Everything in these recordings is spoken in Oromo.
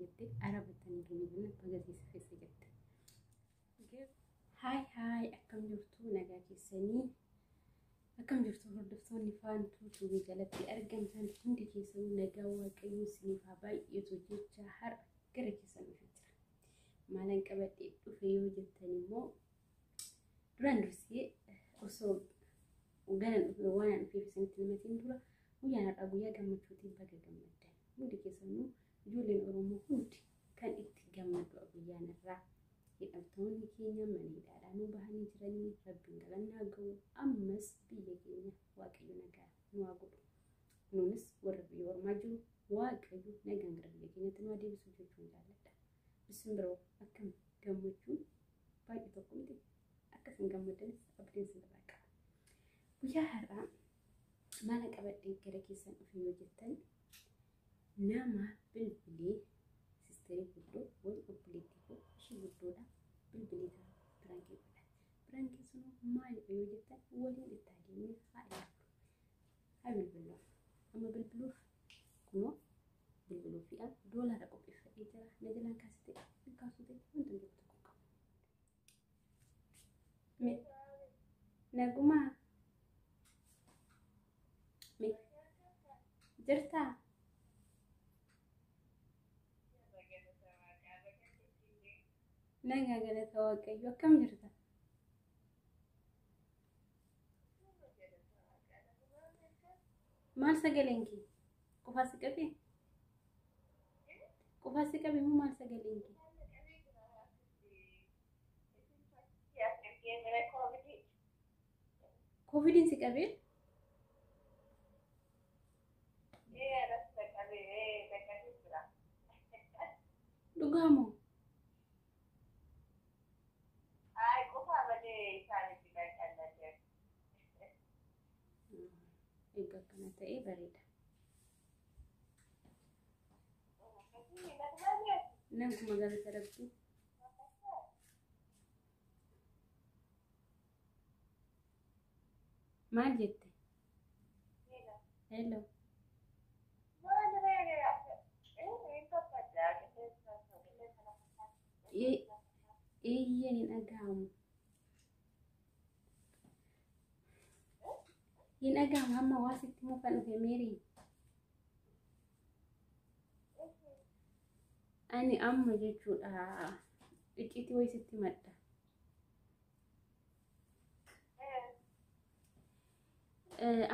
Jette arabatanii heerume jennaan baga siif jette. Haay haay, akkam jirtu? Nagaa keessanii? Akkam jirtu hordoftoonni Faantuu Tuubii jalatti argamtan hundi keessanuu? Nagaa Waaqayyoo isiniif haa baay'atu jecha har'a gara keessan dhufee jira. Maalan qabadhee dhufe yoo jettan immoo, duraan dursee osoo gara dhufe waan dhufeef isinitti himatiin dura, guyyaan har'aa guyyaa gammachuutiin. Baga gammaddan hundi keessanuu. Ijoolleen Oromoo hundi kan itti gammadu guyyaan irraa hidhamtoonni keenya mana hidhaadhaa nu bahanii jiranii, Rabbiin galannaa ga'u. Ammas biyya keenya Waaqayyo nagaa nu haa godhu. Nuunis warra biyya ormaa jiru Waaqayyo nagaan gara biyya keenyatti nu haa deebisu jechuun jaalladha. Isin biroo akkam? Gammachuun baay'ee tokko miti, akka isin gammadanis abdiin isinirraa qaba. Guyyaa har'aa maala qabadhee gara keessan dhufe yoo jettan, nama bilbilee sisterii guddoo wayi obboleettii koo ishii guddoodha bilbilee ta'a prank godha. Prankiin sun maalidha yoo jettan, waliin itti adeemnee haa ilaallu. Haa bilbillu. Amma bilbiluuf kunoo bilbiluu fi doolaara qopheeffadhee jira. Na jalaan kaasite hin kaasute wanta hin beeku tokko qabu. Nagumaa? Jirtaa? Nagaa, galata Waaqayyo. Akkam jirta? Maal sagaleen kee? Qofaa si qabee? Qofaa si qabee moo maal sagaleen kee? Koovidiin si qabee? Dhugaa moo? Qofaa malee isaanitti kan qallatee. Egaa akkana ta'ee bareeda. Naguma, galata Rabbii. Maal jette? Hello. Eeyyeen, hin dhaga'amu. Hin dhaga'amu. Hamma waa sitti muka dhufe meerii. Ani amma jechuudha icciitii wayii sitti madda.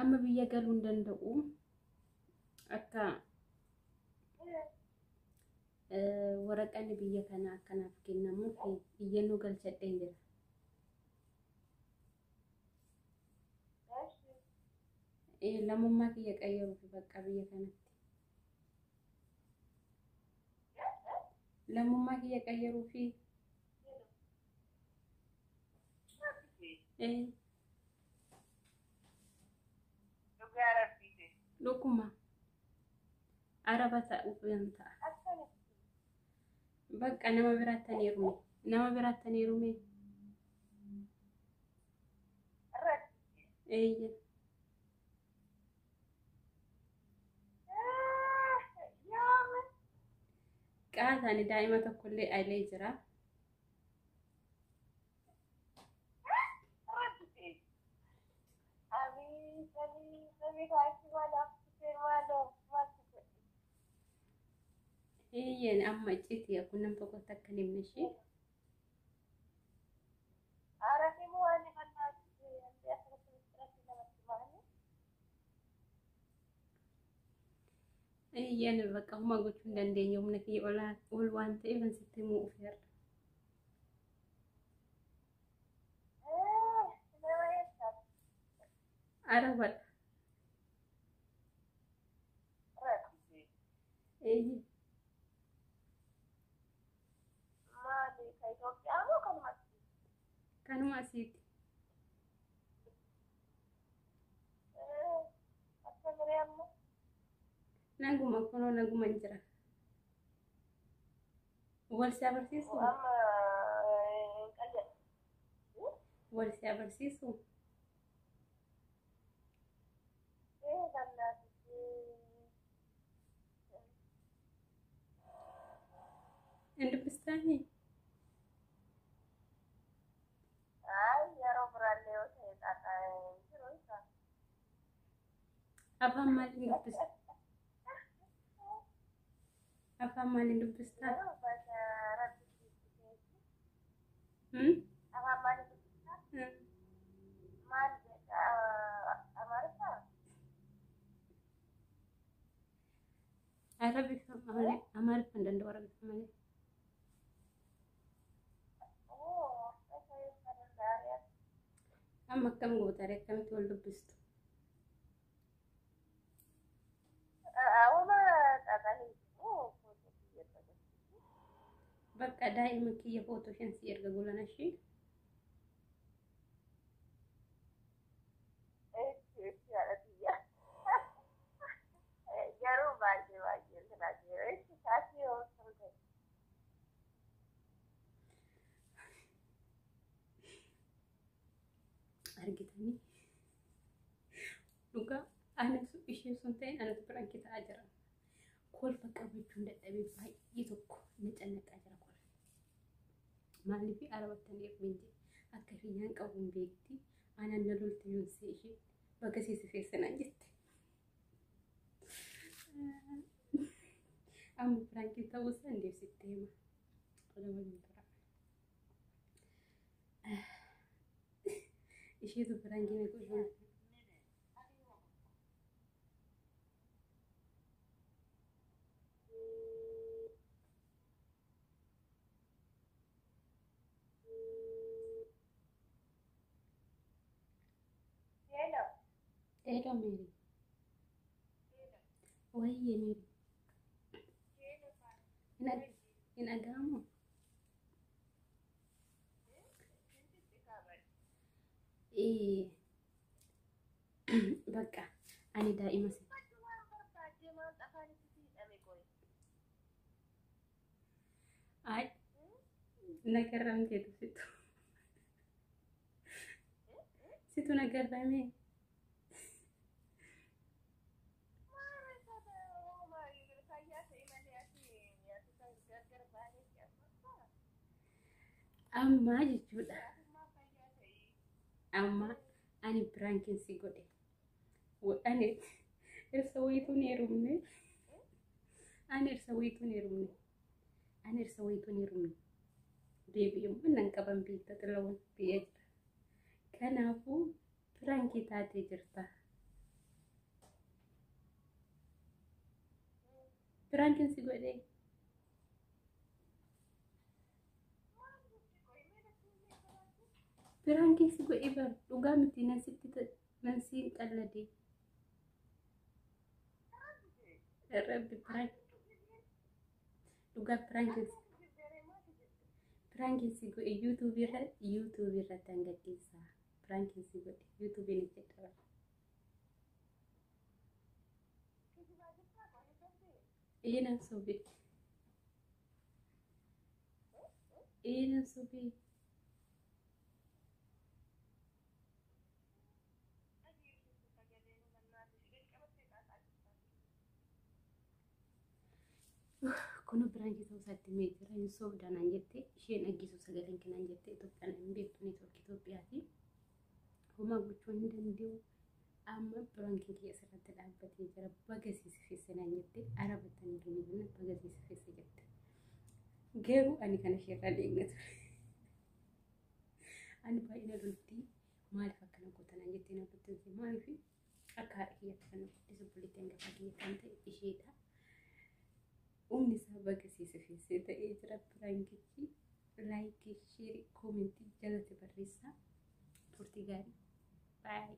Amma biyya galuu hin danda'u. Akka waraqaan biyya kanaa akkanaaf kennamuuf iyyannoo galchadheen jira. Lammummaa kiyya qayyaruuf bakka biyya kanatti. Lammummaa kiyya qayyaruufi. Dhugaa Rabbiiti. Dhuguma. Araba ta'uuf ta'a. Bakka nama biraatti ani heerume. Nama biraatti ani heerume. Eeyya. Qaataan daa'ima tokkollee alee jira. Eeyyeen, amma icciitii akkuma nam tokkotti akka hin himne ishee. Eeyyeen, bakka homaa gochuu hin dandeenye, humna kiyya ol waan ta'eef an sitti himuu ofeerra. Arabadha. Eeyyee. Maali, ka Itoophiyaa moo kanuma? Kanuma asiiti. Akka miree amma? Naguma, kunoo naguma hin jira. Wal si agarsiisu? Amma hin qayyadu. Wal si agarsiisu? Ee, kannaati. Hin dubbistaanii? Ay, yeroo biraallee yoo ta'e xaaxaa jiru isa. Afaan maaliin dubbista? Afaan maaliin dubbistaa? Yeroo bakka rabbi sitti Hmm? Afaan maaliin dubbistaa? Hmm. Maal jedha Amaariffaa? Arabiffa malee, Amaariffa hin danda'u Arabiffa malee. Oo, isa eessa danda'anii? Amma akkam goota ree akkamitti wal dubbistu? Awuma xaaxaa hin jiru footoo kiyya agarsiisu. Bakka daa'ima kiyya footoo isheen si erga golan ishee. Eessi eessi haadha tiyya. Garuu baay'ee baay'ee silaa eessi sa'aatii yoo turte. Argitanii dhugaa anatu ishee sun ta'in anatu biraan ta'aa jira. Kolfa qabachuun dadhabee baay'ee tokko na cannaqaa jira kolfa. Maaliif arabattan eeguun jedhe akka hiriyyaan qabu hin beekti. Anaan na lolte yoon see ishee bakka siisifeessanaan jette. Amma biraankii ta'uu isaa hin deebisitti hima. Qola waliin tura. Isheetu biraankii na godhu. Hello. Hello Mary. Wayye Mary. Hin dhaga'amu? Bakka ani daa'ima si. Ay, nagarramteetu situ. Situ nagarrame. Ammaa jechuudha. Amma ani biraankiin si godhe. Ani irsa wayituun heerumne. Ani irsa wayituun heerumne. Ani irsa wayituun heerumne. Deebi'ee immoo nan qaban beekta xilawwan biyya jira. Kanaafuu biraankii taatee jirta. Biraankiin si godhe. Biraankiin si godhe bar dhugaa miti nan sitti nan siin qalladee. Rabbi prank dhugaa prankiin si godhe yuutuubii irra yuutuubii irratti hangadhiisa. Prankiin si godhe yuutuubiin hojjedha bara. Ee nan sobe. Ee nan sobe. Kun biraankii ta'uu isaatti himee jira. Hin soobdaa naan jette isheen dhaggeessu sagaleen kanaan jette Itoophiyaan hin beektu neetwoorkii Itoophiyaati. Homaa gochuu hin danda'u. Amma biraankiin kiyya asirratti dhaabbatee jira. Baga siisifeesse naan jette arabatanii jiru jennaan baga siisifeesse jette. Garuu ani kana isheerraa eegna ture. Ani baay'ina loltii maaliif akkana goota naan jettee na guddise maaliif akka haadha kiyyaatti kan na guddise obboleettii hangafaa kiyya kan ta'e isheedha. Humni isaa baga siisifeessee ta'ee jira biraankichi. Laayikii, sheerii, koomentii jalatti barreessaa. Turtii gaarii. Baay'ee.